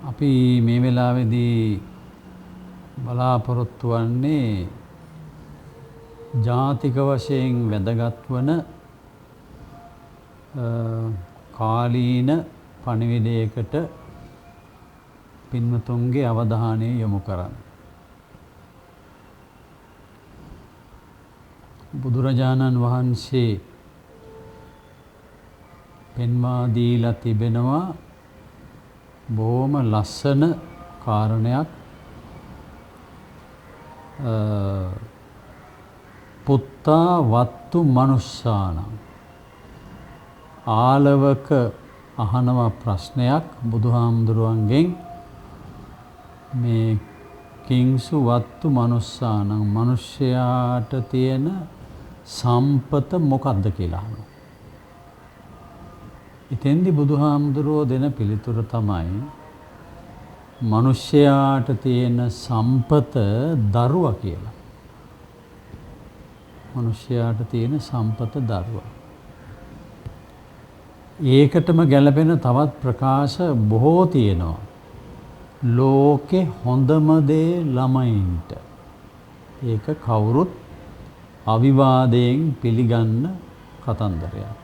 අපි මේ වෙලාවේදී බලාපොරොත්තු වන්නේ ජාතික වශයෙන් වැදගත් වන කාලීන පණිවිඩයකට පින්වතුන්ගේ අවධානය යොමු කරන්න. බුදුරජාණන් වහන්සේ පෙන්වා දීලා තිබෙනවා බොහොම ලස්සන කාරණයක්. පුත්තා වත්තු මනුස්සානම්. ආලවක අහනවා ප්‍රශ්නයක් බුදුහාමුදුරුවන්ගෙන්, මේ කිංසු වත්තු මනුස්සානම්, මනුෂ්‍යයාට තියෙන සම්පත මොකද්ද කියලා අහනවා. ඉතින්දි බුදුහාමුදුරුවෝ දෙන පිළිතුර තමයි මනුෂ්‍යයාට තියෙන සම්පත දරුවා කියලා. මනුෂ්‍යයාට තියෙන සම්පත දරුවා. ඒකටම ගැලපෙන තවත් ප්‍රකාශ බොහෝ තියෙනවා. ලෝකෙ හොඳම දේ ළමයින්ට. ඒක කවුරුත් අවිවාදයෙන් පිළිගන්න කතන්දරයක්.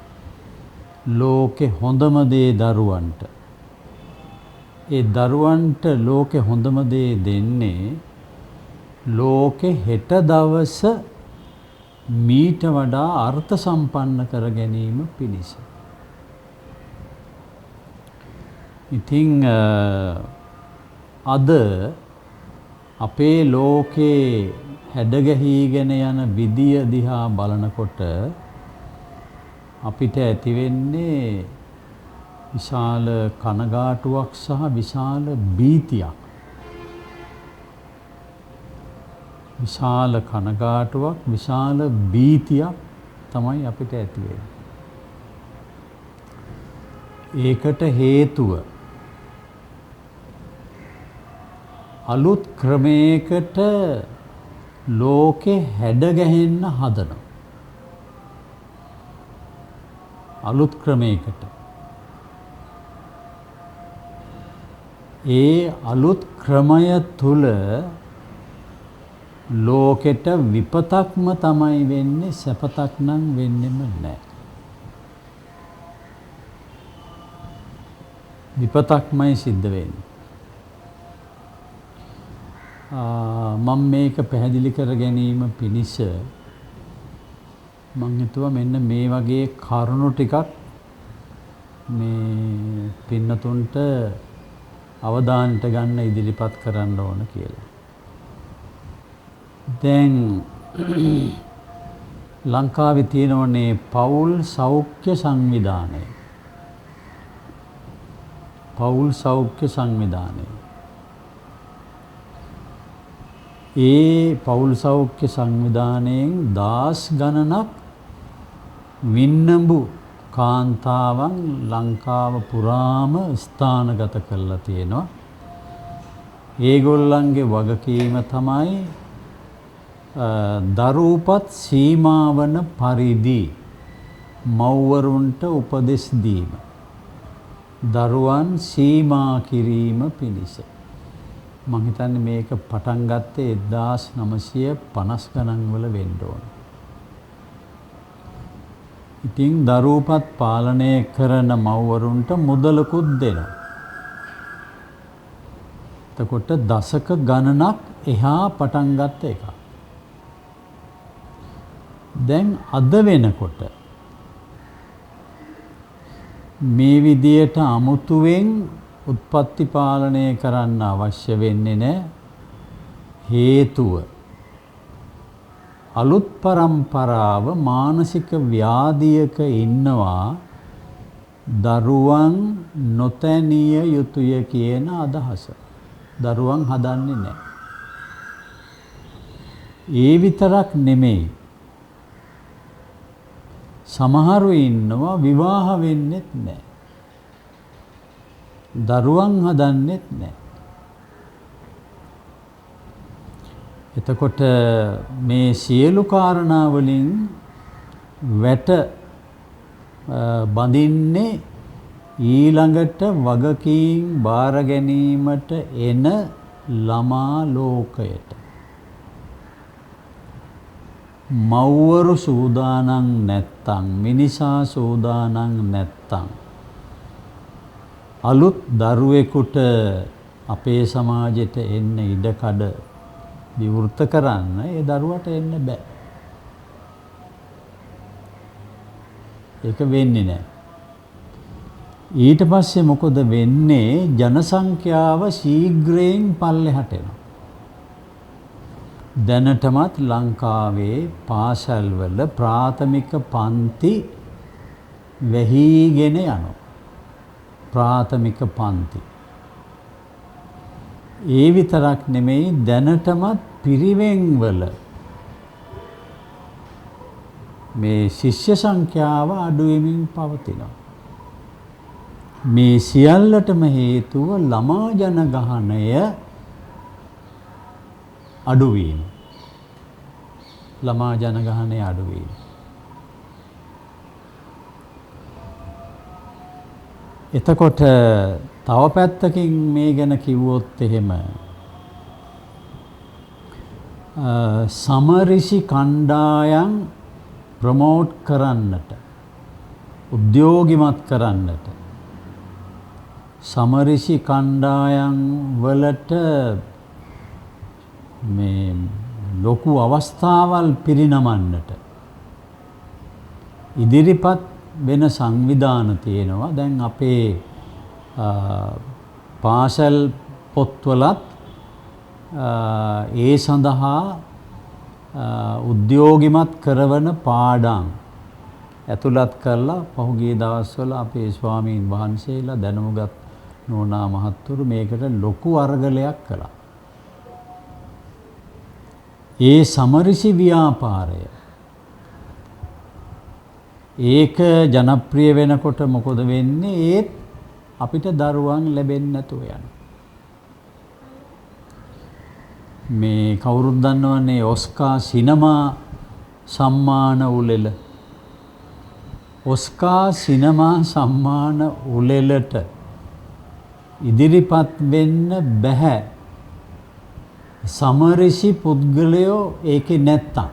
ලෝකෙ හොඳම දේ දරුවන්ට. ඒ දරුවන්ට ලෝකෙ හොඳම දේ දෙන්නේ ලෝකෙ හෙට දවස මීට වඩා අර්ථ සම්පන්න කර ගැනීම පිණිස. ඉතින් අද අපේ ලෝකේ හැඩගැහිගෙන යන විදිය දිහා බලනකොට අපිට ඇති වෙන්නේ විශාල කනගාටුවක් සහ විශාල බීතියක්. විශාල කනගාටුවක් විශාල බීතියක් තමයි අපිට ඇති වෙන්නේ. ඒකට හේතුව අලුත් ක්‍රමයකට ලෝකෙ හැඩගැහෙන්න හදනවා. අලුත් ක්‍රමයකට. ඒ අලුත් ක්‍රමය තුල ලෝකෙට විපතක්ම තමයි වෙන්නේ, සැපතක් නම් වෙන්නෙම නෑ. විපතක්මයි සිද්ධ වෙන්නේ. මම මේක පැහැදිලි කර ගැනීම පිණිස මං හිතුවා මෙන්න මේ වගේ කරුණු ටිකක් මේ පින්නතුන්ට අවධානයට ගන්න ඉදිරිපත් කරන්න ඕන කියලා. දැන් ලංකාවේ තියෙනවනේ පවුල් සෞඛ්‍ය සංවිධානය. පවුල් සෞඛ්‍ය සංවිධානය. ඒ පවුල් සෞඛ්‍ය සංවිධානයෙන් දහස් ගණනක් වින්නඹු කාන්තාවන් ලංකාව පුරාම ස්ථානගත කරලා තියෙනවා. ඒගොල්ලන්ගේ වගකීම තමයි දරුපත් සීමාවන පරිදි මව්වරුන්ට උපදෙස් දීම, දරුවන් සීමා කිරීම පිණිස. මං හිතන්නේ මේක පටන් ගත්තේ 1950 ගණන් වල වෙන්න ඕන. ඉතින් දරුපත් පාලනය කරන මව්වරුන්ට මුදලකුත් දෙනවා. එතකොට දශක ගණනක් එහා පටන් ගත්ත එකක්. දැන් අද වෙනකොට මේ විදියට අමුතුවෙන් උත්පත්ති පාලනය කරන්න අවශ්‍ය වෙන්නේ නැහැ. හේතුව අලුත් පරම්පරාව මානසික ව්‍යාධියක ඉන්නවා, දරුවන් නොතැනිය යුතුය කියන අදහස. දරුවන් හදන්නේ නැහැ. ඒ විතරක් නෙමෙයි, සමහරු ඉන්නවා විවාහ වෙන්නෙත් නැහැ, දරුවන් හදන්නෙත් නැහැ. එතකොට මේ සියලු කාරණා වලින් වැට බඳින්නේ ඊළඟට වගකීම් බාර ගැනීමට එන ළමා ලෝකයට මව්වරු සූදානම් නැත්තම්, මිනිසා සූදානම් නැත්තම් අලුත් දරුවෙකුට අපේ සමාජෙට එන්න ඉඩකඩ විවෘත කරන්න ඒ දරුවට එන්න බෑ. ඒක වෙන්නේ නෑ. ඊට පස්සේ මොකද වෙන්නේ? ජනසංඛ්‍යාව ශීඝ්‍රයෙන් පල්ලෙහාට එනවා. දැනටමත් ලංකාවේ පාසල්වල ප්‍රාථමික පන්ති වැහිගෙන යනවා. ප්‍රාථමික පන්ති. ඒ විතරක් නෙමෙයි, දැනටමත් පිරිවෙන්වල මේ ශිෂ්‍ය සංඛ්‍යාව අඩු වෙමින් පවතිනවා. මේ සියල්ලටම හේතුව ළමා ජනගහනය අඩුවීම. ළමා ජනගහනය අඩුවීම. එතකොට තව පැත්තකින් මේ ගැන කිව්වොත් එහෙම සමරිෂි කණ්ඩායම් ප්‍රමෝට් කරන්නට, උද්‍යෝගිමත් කරන්නට, සමරිෂි කණ්ඩායම් වලට මේ ලොකු අවස්ථාවල් පිරිනමන්නට ඉදිරිපත් වෙන සංවිධාන තියෙනවා. දැන් අපේ පාසල් පොත්වලත් ඒ සඳහා උද්‍යෝගිමත් කරවන පාඩම් ඇතුළත් කරලා පහුගිය දවස්වල අපේ ස්වාමීන් වහන්සේලා දැනුගත් නෝනා මහත්තුරු මේකට ලොකු අරගලයක් කළා. ඒ සමරිසි ව්‍යාපාරය ඒක ජනප්‍රිය වෙනකොට මොකද වෙන්නේ? ඒත් අපිට දරුවන් ලැබෙන්නේ නැතුව යනවා. මේ කවුරුත් දන්නවනේ ඔස්කා සිනමා සම්මාන උළෙල. ඔස්කා සිනමා සම්මාන උළෙලට ඉදිරිපත් වෙන්න බැහැ සමරිසි පුද්ගලයෝ ඒකේ නැත්තම්.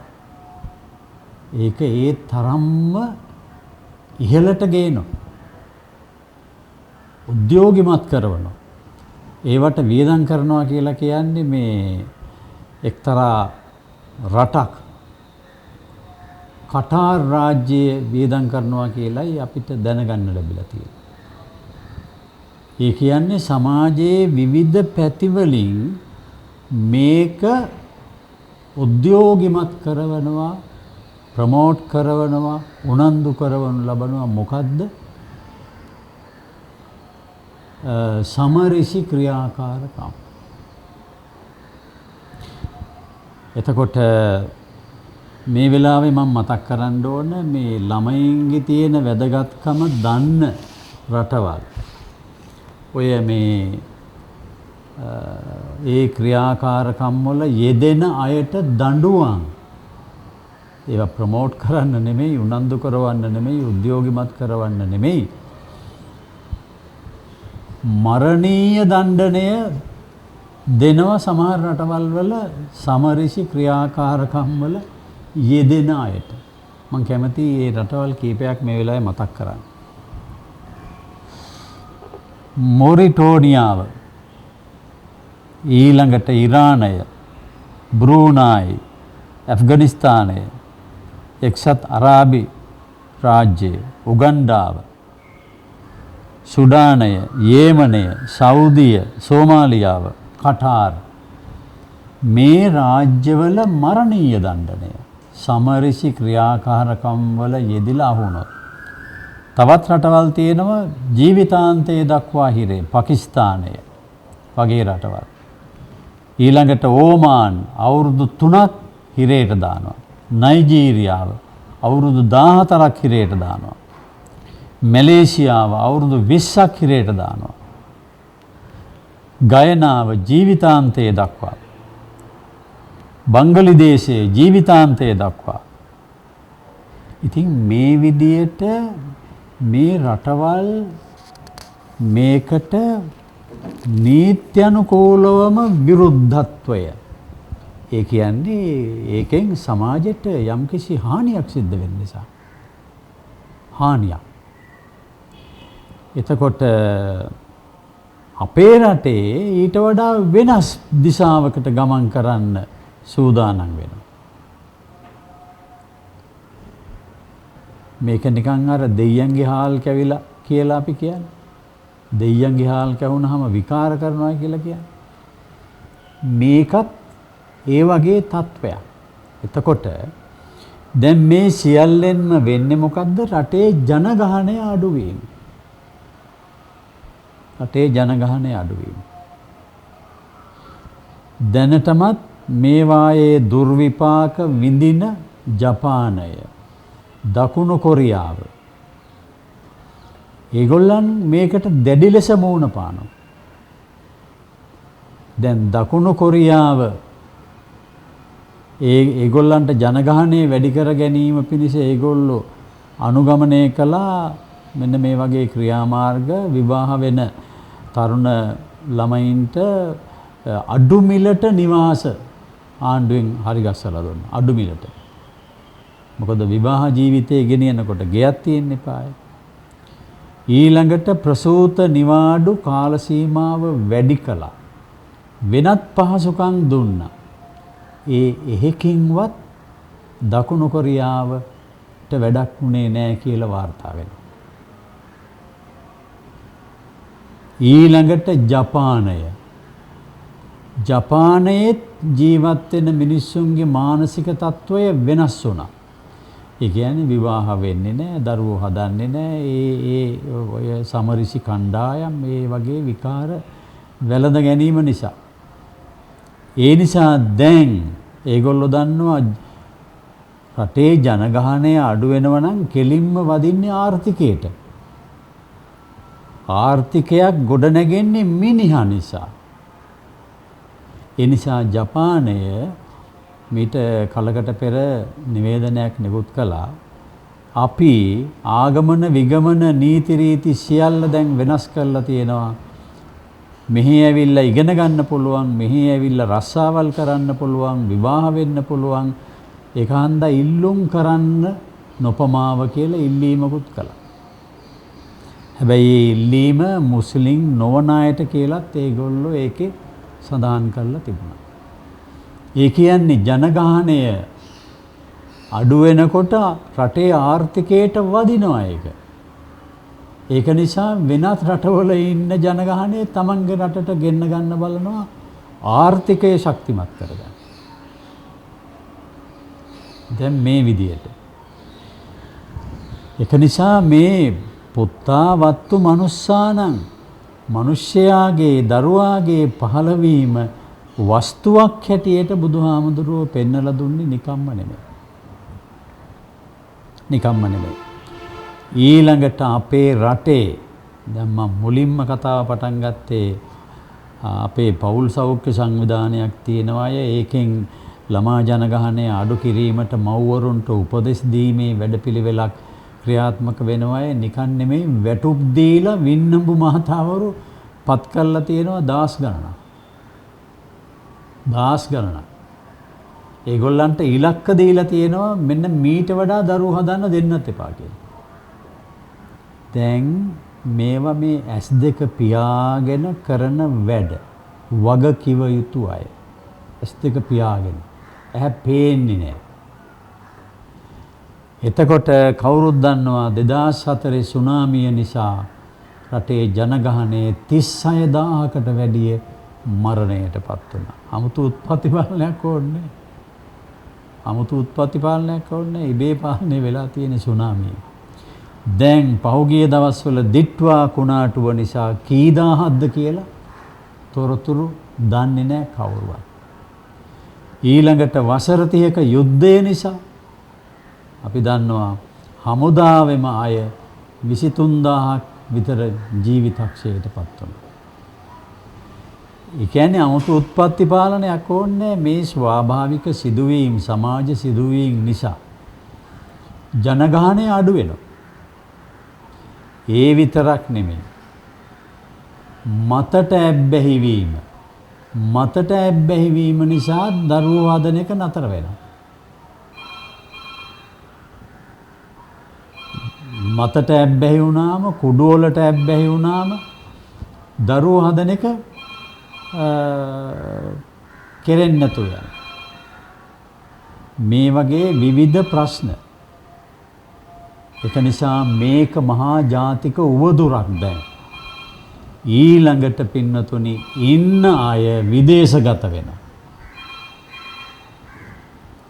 ඒක ඒ තරම්ම ඉහළට ගේනවා. උද්‍යෝගිමත් කරනවා. ඒවට වියදම් කරනවා කියලා කියන්නේ මේ එක්තරා රටක් කටාර් රාජ්‍යය වියදම් කරනවා කියලායි අපිට දැනගන්න ලැබිලා තියෙන්නේ. ඒ කියන්නේ සමාජයේ විවිධ පැතිවලින් මේක උද්‍යෝගිමත් කරවනවා, ප්‍රමෝට් කරවනවා, උනන්දු කරවනු ලබනවා. මොකද්ද? සමරිසි ක්‍රියාකාරකම්. එතකොට මේ වෙලාවේ මම මතක් කරන්න ඕන මේ ළමයින්ගේ තියෙන වැදගත්කම දන්න රටවල්. ඔය මේ ඒ ක්‍රියාකාරකම් වල යෙදෙන අයට දඬුවම් ඒවා ප්‍රමෝට් කරන්න නෙමෙයි, උනන්දු කරවන්න නෙමෙයි, උද්‍යෝගිමත් කරවන්න නෙමෙයි, මරණීය දණ්ඩනය දෙනවා සමහර රටවල් වල සමරිසි ක්‍රියාකාරකම් වල යෙදෙන අයට. මං කැමතියි මේ රටවල් කීපයක් මේ වෙලාවේ මතක් කරන්න. මොරිටෝනියාව, ඊළඟට ඉරානය, බ්‍රූනායි, ඇෆ්ගනිස්තානය, එක්සත් අරාබි රාජ්‍යය, උගන්ඩාව, සුඩානය, යේමනය, සෞදිය, සෝමාලියාව, කටාර් මේ රාජ්‍යවල මරණීය දණ්ඩනය සමරිසි ක්‍රියාකාරකම් වල යෙදිලා අහුනොත්. තවත් රටවල් තියෙනවා ජීවිතාන්තය දක්වා හිරේ, පාකිස්තානය වගේ රටවල්. ඊළඟට ඕමාන් අවුරුදු 3ක් හිරේට දානවා. නයිජීරියාව අවුරුදු 14ක් හිරේට දානවා. මැලේසියාව අවුරුදු 20ක් හිරේට දානවා. ගයනාව ජීවිතාන්තය දක්වා, බංගලිදේශයේ ජීවිතාන්තය දක්වා. ඉතින් මේ විදියට මේ රටවල් මේකට නීත්‍යනුකූලවම විරුද්ධත්වය. ඒ කියන්නේ ඒකෙන් සමාජයට යම්කිසි හානියක් සිද්ධ වෙන නිසා. හානියක්. එතකොට අපේ රටේ ඊට වඩා වෙනස් දිශාවකට ගමන් කරන්න සූදානම් වෙනවා. මේක නිකන් අර දෙයියන්ගේ හාල් කැවිලා කියලා අපි කියන්නේ. දෙයියන්ගේ හාල් කැවුනහම විකාර කරනවා කියලා කියන්නේ. මේකත් ඒ වගේ තත්ත්වයක්. එතකොට දැන් මේ සියල්ලෙන්ම වෙන්නේ මොකද්ද? රටේ ජනගහනය අඩුවීම. රටේ ජනගහනය අඩුවීම. දැනටමත් මේවායේ දුර්විපාක විඳින ජපානය, දකුණු කොරියාව, ඒගොල්ලන් මේකට දැඩි ලෙස මුහුණ පානවා. දැන් දකුණු කොරියාව ඒගොල්ලන්ට ජනගහනය වැඩි කර ගැනීම පිණිස ඒගොල්ලෝ අනුගමනය කළා මෙන්න මේ වගේ ක්‍රියාමාර්ග. විවාහ වෙන තරුණ ළමයින්ට අඩු මිලට නිවාස ආණ්ඩුවෙන් හරි ගස්සලා දුන්නා. අඩු මිලට. මොකද විවාහ ජීවිතය ගෙනියනකොට ගෙයක් තියෙන්න එපාය. ඊළඟට ප්‍රසූත නිවාඩු කාල සීමාව වැඩි කළා. වෙනත් පහසුකම් දුන්නා. ඒ එහෙකින්වත් දකුණු කොරියාවට වැඩක් වුණේ නෑ කියලා වාර්තා වෙනවා. ඊළඟට ජපානය. ජපානයේත් ජීවත් වෙන මිනිස්සුන්ගේ මානසික තත්ත්වය වෙනස් වුණා. ඒ කියන්නේ විවාහ වෙන්නේ නෑ, දරුවෝ හදන්නේ නෑ, ඒ ඔය සමරිසි කණ්ඩායම් ඒ වගේ විකාර වැළඳ ගැනීම නිසා. ඒ නිසා දැන් ඒගොල්ලෝ දන්නවා රටේ ජනගහනය අඩු වෙනවා නම් කෙලින්ම වදින්නේ ආර්ථිකයට. ආර්ථිකයක් ගොඩනැගෙන්නේ මිනිහා නිසා. ඒ නිසා ජපානය මීට කලකට පෙර නිවේදනයක් නිකුත් කළා. අපි ආගමන විගමන නීති රීති සියල්ල දැන් වෙනස් කරලා තියෙනවා. මෙහි ඇවිල්ලා ඉගෙන ගන්න පුළුවන්, මෙහි ඇවිල්ලා රස්සාවල් කරන්න පුළුවන්, විවාහ වෙන්න පුළුවන්. ඒක හන්දා ඉල්ලුම් කරන්න නොපමාව කියලා ඉල්ලීමකුත් කළා. හැබැයි ඒ ඉල්ලීම මුස්ලිම් නොවන අයට කියලත් ඒගොල්ලෝ ඒකේ සඳහන් කරලා තිබුණා. ඒ කියන්නේ ජනගහනය අඩු වෙනකොට රටේ ආර්ථිකයට වදිනවා ඒක. ඒක නිසා වෙනත් රටවල ඉන්න ජනගහනය තමන්ගේ රටට ගෙන්න ගන්න බලනවා ආර්ථිකය ශක්තිමත් කරගන්න. දැන් මේ විදියට. ඒක නිසා මේ පුත්තා වත්තු මනුස්සානං, මිනිස්යාගේ දරුවාගේ පහළවීම වස්තුවක් හැටියට බුදුහාමුදුරුවෝ පෙන්නලා දුන්නේ නිකම්ම නෙමෙයි. නිකම්ම නෙමෙයි. ඊළඟට අපේ රටේ දැන් මම මුලින්ම කතාව පටන් ගත්තේ අපේ පවුල් සෞඛ්‍ය සංවිධානයක් තියෙනවා අය. ඒකෙන් ළමා ජනගහනය අඩු කිරීමට මව්වරුන්ට උපදෙස් දීමේ වැඩපිළිවෙලක් ක්‍රියාත්මක වෙනවා අය. නිකන් නෙමෙයි, වැටුප් දීලා වින්නඹු මහතාවරු පත් කරලා තියෙනවා දහස් ගණනක්. දහස් ගණනක්. ඒගොල්ලන්ට ඉලක්ක දීලා තියෙනවා මෙන්න මීට වඩා දරුවෝ හදන්න දෙන්නත් එපා කියලා. දැන් මේවා මේ ඇස් දෙක පියාගෙන කරන වැඩ. වග කිව යුතු අය. ඇස් දෙක පියාගෙන. ඇහැ පේන්නේ නෑ. එතකොට කවුරුත් දන්නවා 2004 සුනාමිය නිසා රටේ ජනගහනය 36,000කට වැඩිය මරණයට පත් වුණා. අමුතු උත්පත්ති පාලනයක් ඕනේ. අමුතු උත්පත්ති පාලනයක් ඕනේ. ඉබේ පාලනය වෙලා තියෙන සුනාමිය. දැන් පහුගිය දවස්වල දිට්වා කුණාටුව නිසා කී දහහක්ද කියලා තොරතුරු දන්නේ නැහැ කවුරුවත්. ඊළඟට වසර 30ක යුද්ධය නිසා අපි දන්නවා හමුදාවෙම අය 23000ක් විතර ජීවිතක්ෂයට පත් වුණා. ඒ කියන්නේ අමුතු උත්පත්ති පාලනයක් ඕනේ මේ ස්වාභාවික සිදුවීම්, සමාජ සිදුවීම් නිසා ජනගහනය අඩු වෙනවා. ඒ විතරක් නෙමෙයි. මතට ඇබ්බැහි වීම. මතට ඇබ්බැහි වීම නිසා දරුවෝ හදන එක නතර වෙනවා. මතට ඇබ්බැහි වුණාම, කුඩු වලට ඇබ්බැහි වුණාම දරුවෝ හදන එක කෙරෙන්නේ නැතුව යනවා. මේ වගේ විවිධ ප්‍රශ්න. ඒක නිසා මේක මහා ජාතික උවදුරක් දැන්. ඊළඟට පින්නතුනි ඉන්න අය විදේශගත වෙනවා.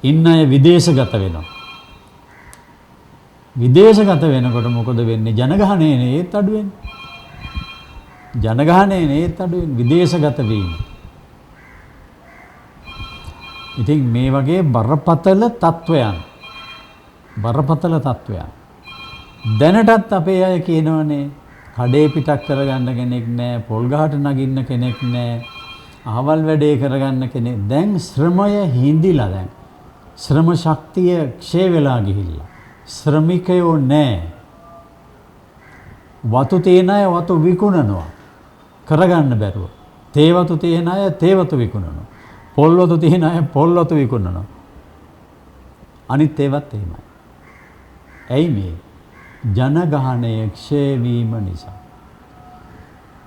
ඉන්න අය විදේශගත වෙනවා. විදේශගත වෙනකොට මොකද වෙන්නේ? ජනගහනයනේ ඒත් අඩු වෙන්නේ. ජනගහනයනේ ඒත් අඩු වෙන්නේ විදේශගත වීම. ඉතින් මේ වගේ බරපතල තත්වයන්, බරපතල තත්වයන් දැනටත් අපේ අය කියනවනේ කඩේ පිටක් කරගන්න කෙනෙක් නෑ, පොල් ගහට නගින්න කෙනෙක් නෑ, අහවල් වැඩේ කරගන්න කෙනෙක්. දැන් ශ්‍රමය හිඳිලා, දැන් ශ්‍රම ශක්තිය ක්ෂය වෙලා ගිහිල්ලා ශ්‍රමිකයෝ නෑ. වතු තියෙන අය වතු විකුණනවා කරගන්න බැරුව. තේ වතු තියෙන අය තේ වතු විකුණනවා. පොල් වතු තියෙන අය පොල් වතු විකුණනවා. අනිත් ඒවත් එහෙමයි. ඇයි මේ? ජනගහනය ක්ෂය වීම නිසා.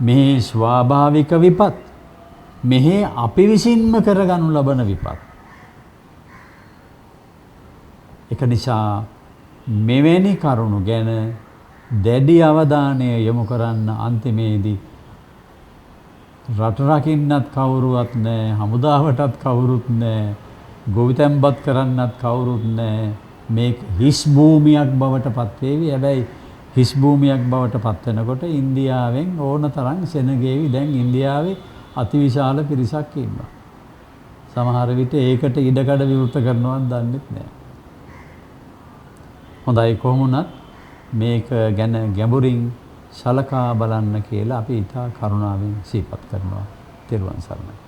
මේ ස්වාභාවික විපත්, මෙහි අපි විසින්ම කරගනු ලබන විපත්. ඒක නිසා මෙවැනි කරුණු ගැන දැඩි අවධානය යොමු කරන්න. අන්තිමේදී රට රකින්නත් කවුරුවත් නෑ, හමුදාවටත් කවුරුත් නෑ, ගොවිතැන්පත් කරන්නත් කවුරුත් නෑ. මේක හිස් භූමියක් බවට පත් වේවි. හැබැයි හිස් භූමියක් බවට පත් වෙනකොට ඉන්දියාවෙන් ඕන තරම් සෙනගේවි. දැන් ඉන්දියාවේ අතිවිශාල පිරිසක් ඉන්නවා. සමහර විට ඒකට ඉඩකඩ විවෘත කරනවත් දන්නෙත් නෑ. හොඳයි, කොහොම වුණත් මේක ගැන ගැඹුරින් සලකා බලන්න කියලා අපි ඉතා කරුණාවෙන් සිහිපත් කරනවා. තෙරුවන් සරණයි.